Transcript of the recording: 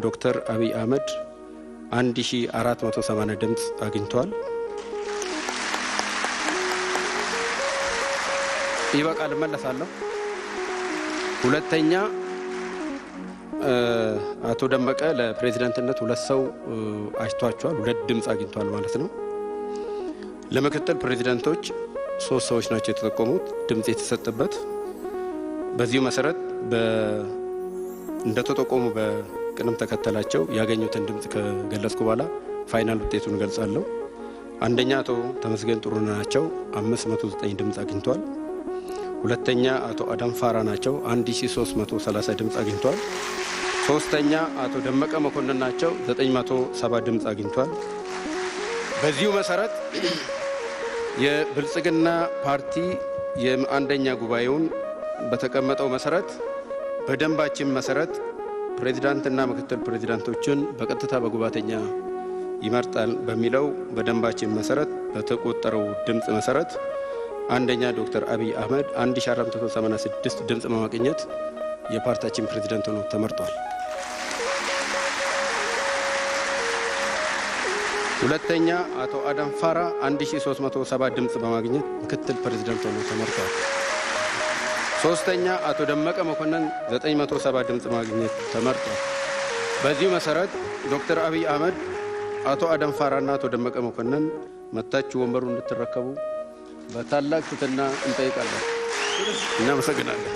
ዶክተር አብይ አህመድ 1480 ድምፅ አግኝተዋል። ይበቃል፣ እመለሳለሁ። ሁለተኛ አቶ ደመቀ ለፕሬዝዳንትነት 2 ሰው አጭቷቸዋል። 2 ድምፅ አግኝተዋል ማለት ነው። ለምክትል ፕሬዝዳንቶች 3 ሰዎች ናቸው የተጠቆሙት ድምፅ የተሰጠበት። በዚሁ መሰረት እንደተጠቆሙ በቅደም ተከተላቸው ያገኙትን ድምፅ ከገለጽኩ በኋላ final ውጤቱን እገልጻለሁ። አንደኛ አቶ ተመስገን ጥሩነህ ናቸው፣ 509 ድምፅ አግኝተዋል። ሁለተኛ አቶ አደም ፋራ ናቸው፣ 1330 ድምፅ አግኝተዋል። ሶስተኛ አቶ ደመቀ መኮንን ናቸው፣ 970 ድምፅ አግኝተዋል። በዚሁ መሰረት የብልጽግና ፓርቲ የአንደኛ ጉባኤውን በተቀመጠው መሰረት በደንባችን መሰረት ፕሬዝዳንትና ምክትል ፕሬዝዳንቶችን በቀጥታ በጉባኤተኛ ይመርጣል በሚለው በደንባችን መሰረት በተቆጠረው ድምፅ መሰረት አንደኛ ዶክተር አብይ አህመድ 1486 ድምፅ በማግኘት የፓርቲያችን ፕሬዝዳንት ሆነው ተመርጧል። ሁለተኛ አቶ አደም ፋራ 1370 ድምፅ በማግኘት ምክትል ፕሬዝዳንት ሆነው ተመርጧል። ሶስተኛ አቶ ደመቀ መኮንን 970 ድምፅ ማግኘት ተመርጧል። በዚሁ መሰረት ዶክተር አብይ አህመድ፣ አቶ አደም ፋራና አቶ ደመቀ መኮንን መጥታችሁ ወንበሩን እንድትረከቡ በታላቅ ትህትና እንጠይቃለን። እናመሰግናለን።